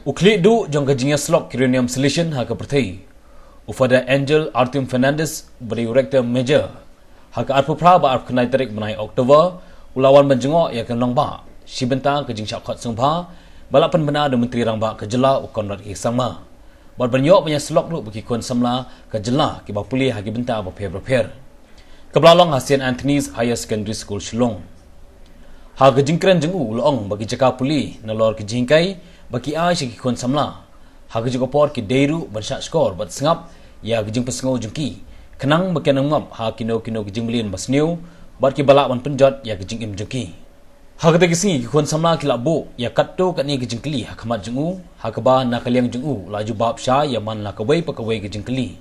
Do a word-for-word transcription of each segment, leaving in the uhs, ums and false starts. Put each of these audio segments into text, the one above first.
U khlieh duh jong ka jingïasyllok ki riewniam Salesian ha ka pyrthei, u Father Angel Artyom Fernandez, uba dei u Rector Major, ha ka arphew phra bad arphew khyndai tarik bnai October, u la wan ban jngoh ïa ka nongbah shi bynta ka jingshah khot sngewbha ba la pynbna da u Myntri Rangbah ka jylla, u Conrad K Sangma, bad ban ïoh ban ïasyllok ruh bad ki khun samla ka jylla kiba pule ha ki bynta bapher bapher. Kaba la long ha Saint Anthony's Higher Secondary School, Shillong. Ha ka jingkren jong u, u la ong ba ki jaka pule nalor ki jinghikai ba ki ai sha ki khun samla, ha kajuh ka por ki dei ruh ban shahshkor bad sngap ïa ka jingpynsngew jong ki, khnang ba kin ym ngop ha kino kino ki jingmlien basniew bad kiba lah ban pynjot ïa ka jingim jong ki. Ha kata ka sngi, ki khun samla ki la buh ïa katto katne ka jingkylli ha khmat jong u, ha kaba na ka liang jong u u la jubab shai ïa man la kawei pa kawei ka jingkylli.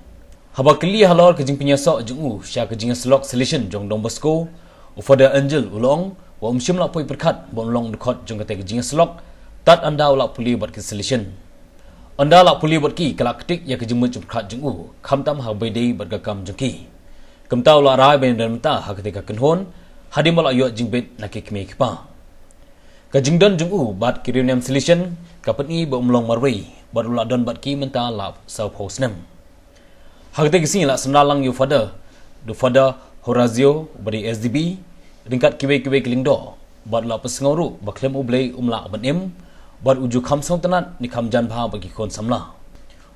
Haba kylli halor ka jingpynïasoh jong u sha ka jingïasyllok Salesian jong Don Bosco, u Father Angel u la ong ba um shym la poi pyrkhat ba un long dkhot jong kata ka jingïasyllok tad ynda u la pule bad ki Salesian. Ynda la pule bad ki, ka la ktik ïa ka jingmut jingpyrkhat jong u, khamtam ha kaba ïadei bad ka kam jong ki. Kumta u la rai ban ïadon bynta ha kata ka kynhun hadien ba la ïoh jingbit na ki kmie ki kpa. Ka jingdon jong u bad ki riewniam Salesian ka pyni ba um long marwei bad u la don bad ki mynta la sawphew snem. Ha kata ka sngi la sdang lang ïa u Father, da u Father Horacio, uba dei S D B, ryngkat kiwei kiwei ki lyngdoh, bad u la pynsngew ruh ba khlem U Blei um lah ban im, bad u ju kham sngewtynnad ne kham jan bha bad ki khun samla.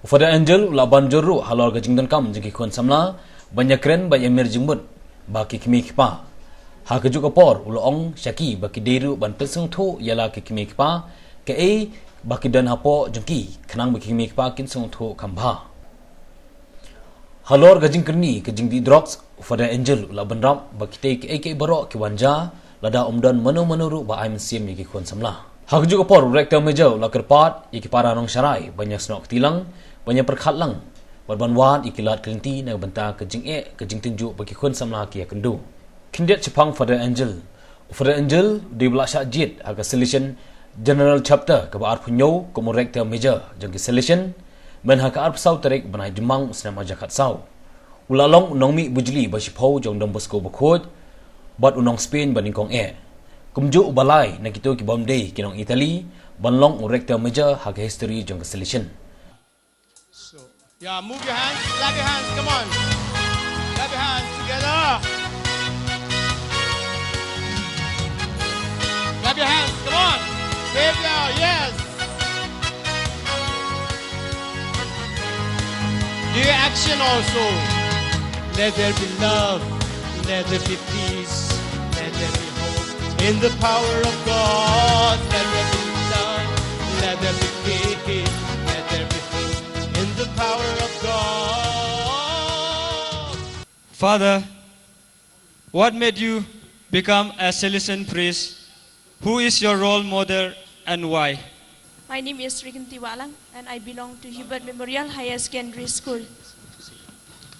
U Father Angel u la ban jur ruh halor ka jingdonkam jong ki khun samla ban ïakren bad ïamir jingmut bad ki kmie ki kpa. Ha kajuh ka por u la ong sha ki ba ki dei ruh ban pynsngewthuh ïa la ki kmie ki kpa kaei ba ki don hapoh jong ki, khnang ba ki kmie ki kpa kin sngewthuh kham bha. Halor ka jingkyrni ka jingdih drugs, u Father Angel u la bynrap ba kitei kiei kiei baroh ki wan jia lada um don mano mano ruh ba ai mynsiem ïa ki khun samla. Ha kajuh ka por u Rector Major u la kyrpad ïa ki para nongsharai ban ïasnoh kti lang, ban ïapyrkhat lang, bad ban wad ïa ki lad ki lynti na ka bynta ka jingeh ka jingtynjuh ba ki khun samla ki ïakynduh. Khyndiat shaphang Father Angel. U Father Angel u dei uba la shah jied ha ka Salesian General Chapter kaba arphew hynñiew kum u Rector Major jong ki Salesian, myn ha ka arphew saw tarik bnai Jymmang u snem ar hajar khatsaw. U la long u nongmih bujli ba shiphew jong Don Bosco Bakhuid, bad u nong Spain ba nyngkong eh. Kumjuh uba lai na kito ki bym dei ki nong Italy ban long u Rector Major ha ka history jong ka Salesian. So, yeah, move your hands, clap your hands, come on. Clap your hands together. Clap your hands, come on. Wave your, yes. Do your action also. Let there be love, let there be peace, let there be hope. In the power of God, let there be love, let there be peace, let there be hope. In the power of God. Father, what made you become a Salesian priest? Who is your role model and why? My name is Riginti Walang and I belong to Hubert Memorial Higher Secondary School.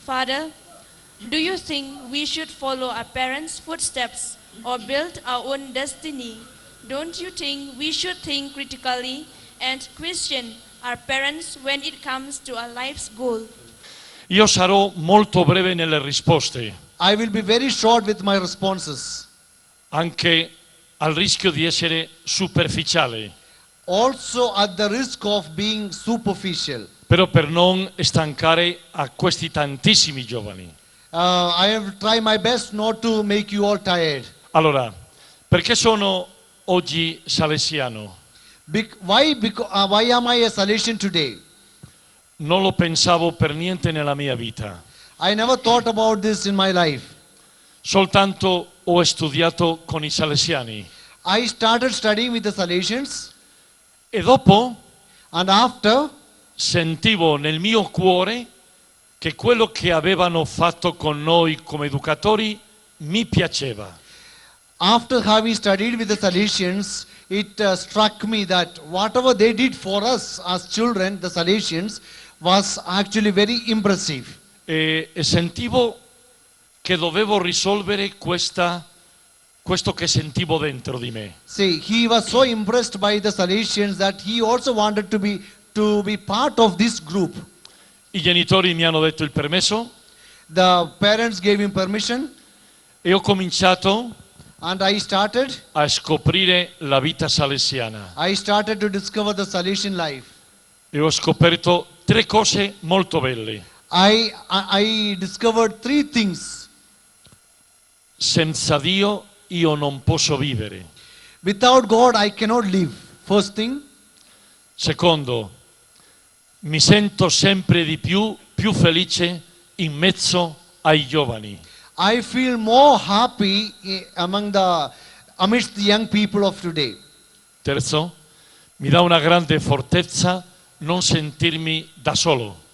Father, do you think we should follow our parents' footsteps or build our own destiny? Don't you think we should think critically and question our parents when it comes to our life's goal? Io sarò molto breve nelle risposte. I will be very short with my responses. Anche al rischio di essere superficiale. Also at the risk of being superficial. Però per non stancare a questi tantissimi giovani. Uh, I have tried my best not to make you all tired. Allora, perché sono oggi salesiano? Bec-, why, beca-, uh, why am I a Salesian today? Non lo pensavo per niente nella mia vita. I never thought about this in my life. Soltanto ho studiato con i salesiani. I started studying with the Salesians. E dopo And after, sentivo nel mio cuore che quello che avevano fatto con noi come educatori mi piaceva. After having studied with the Salesians, it, uh, struck me that whatever they did for us as children, the Salesians, was actually very impressive. E, e sentivo che dovevo risolvere questa Questo che sentivo dentro di me. See, he was so impressed by the Salesians that he also wanted to be to be part of this group. I genitori mi hanno detto il permesso. The parents gave him permission, E ho cominciato and I started. A scoprire la vita salesiana. I started to discover the Salesian life. E ho scoperto tre cose molto belle. I I I discovered three things. Senza Dio io non posso vivere. Without God, I cannot live. First thing. Secondo, mi sento sempre di più, più felice in mezzo ai giovani. I feel more happy eh, among the amidst the young people of today. Terzo, mi dà una grande fortezza non sentirmi da solo.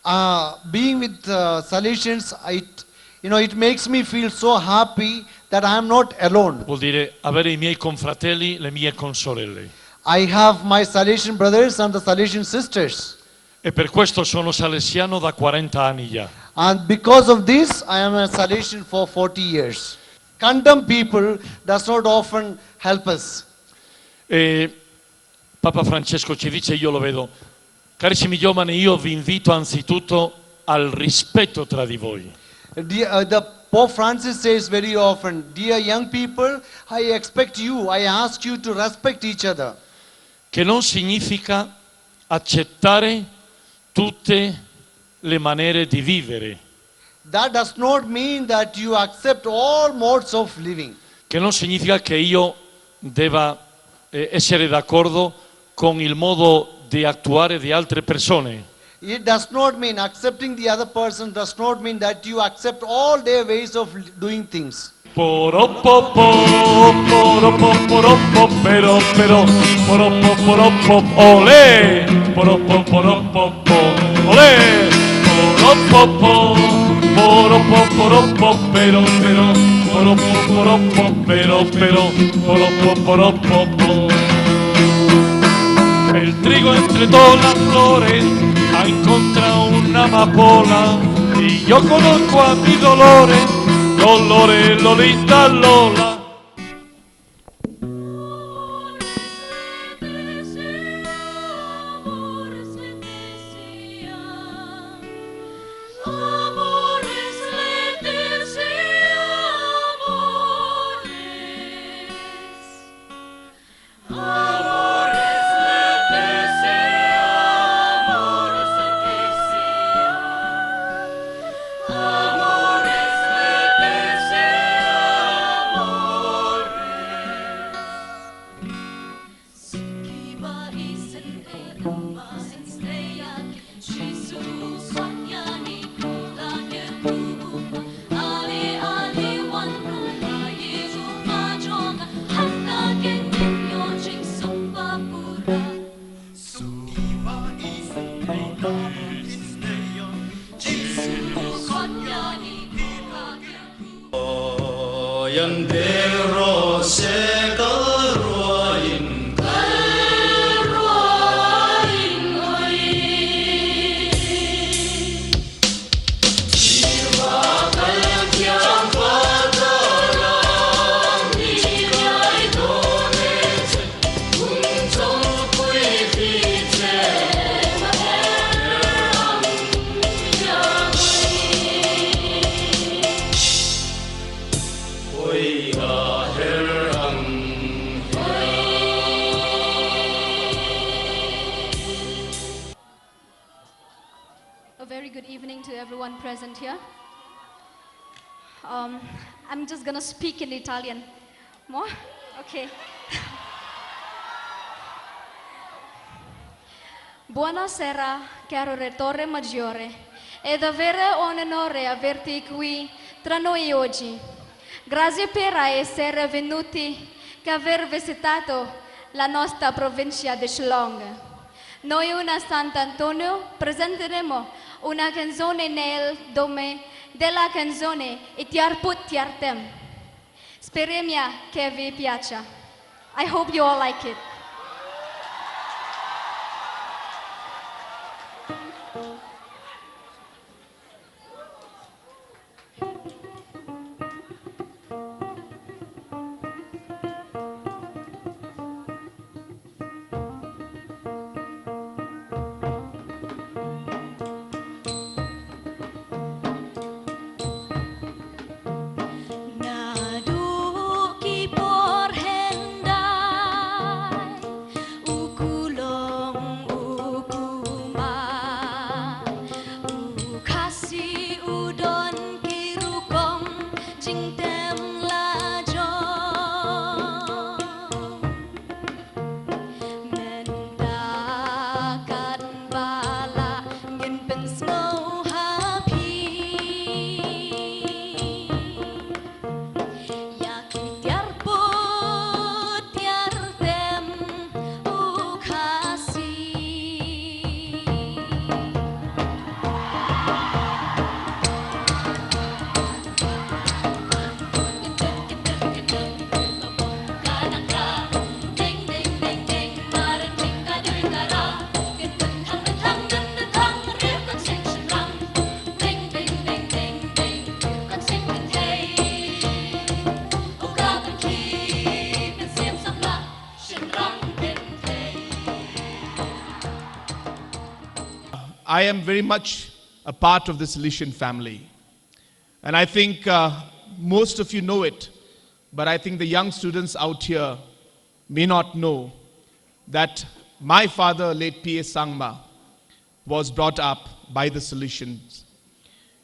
Uh, being with uh, Salesians, it you know it makes me feel so happy that I am not alone. Vuol dire avere i miei confratelli, le mie consorelle. I have my Salesian brothers and the Salesian sisters. E per questo sono salesiano da quaranta anni già. And because of this, I am a Salesian for forty years. Condemn people does not often help us. E Papa Francesco ci dice, io lo vedo, carissimi giovani, io vi invito anzitutto al rispetto tra di voi. Dear, uh, the Pope Francis says very often, dear young people, I expect you, I ask you to respect each other. Che non significa accettare tutte le maniere di vivere. That does not mean that you accept all modes of living. Che non significa che io debba eh, essere d'accordo con il modo di attuare di altre persone. It does not mean accepting the other person does not mean that you accept all their ways of doing things. Poropopo, poropopo, pero, pero, poropopo, olé, poropopo, olé, poropopo, poropopo, pero, pero, poropopo, pero, pero, poropopo. El trigo entre todas las flores ha encontrado una amapola y yo conozco a mi Dolores, Dolores, Lolita, Lola. A very good evening to everyone present here. Um, I'm just gonna speak in Italian. Mo? Ok. Buonasera, caro Rettore Maggiore. È davvero un onore averti qui tra noi oggi. Grazie per essere venuti, che aver visitato la nostra provincia di Shillong. Noi una Sant'Antonio presenteremo una canzone nel nome della canzone Itiar Put Tiar Tem. Speremia che vi piaccia. I hope you all like it. I am very much a part of the Salesian family. And I think uh, most of you know it, but I think the young students out here may not know that my father, late P A Sangma, was brought up by the Salesians.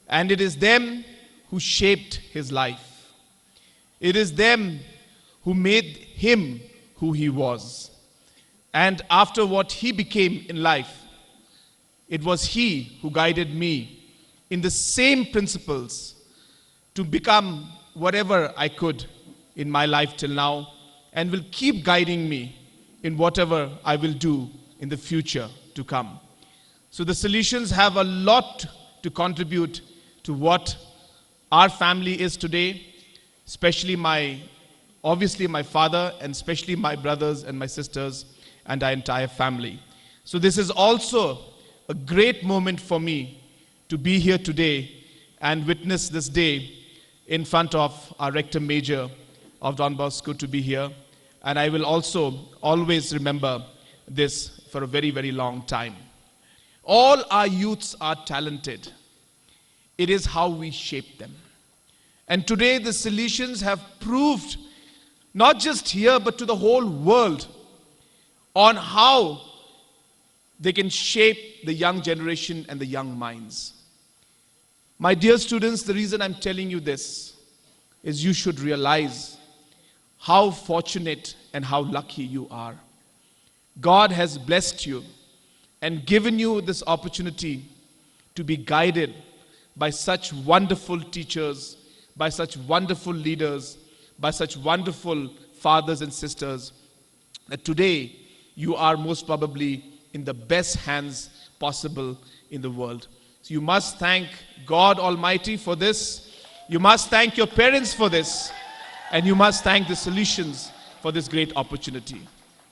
And it is them who shaped his life. It is them who made him who he was. And after what he became in life, it was he who guided me in the same principles to become whatever I could in my life till now, and will keep guiding me in whatever I will do in the future to come. So the Salesians have a lot to contribute to what our family is today, especially my, obviously my father, and especially my brothers and my sisters and our entire family. So this is also a great moment for me to be here today and witness this day in front of our Rector Major of Don Bosco to be here. And I will also always remember this for a very, very long time. All our youths are talented. It is how we shape them. And today, the Salesians have proved, not just here, but to the whole world, on how they can shape the young generation and the young minds. My dear students, the reason I'm telling you this is you should realize how fortunate and how lucky you are. God has blessed you and given you this opportunity to be guided by such wonderful teachers, by such wonderful leaders, by such wonderful fathers and sisters, that today you are most probably in the best hands possible in the world. So you must thank God Almighty for this. You must thank your parents for this. And you must thank the Salesians for this great opportunity.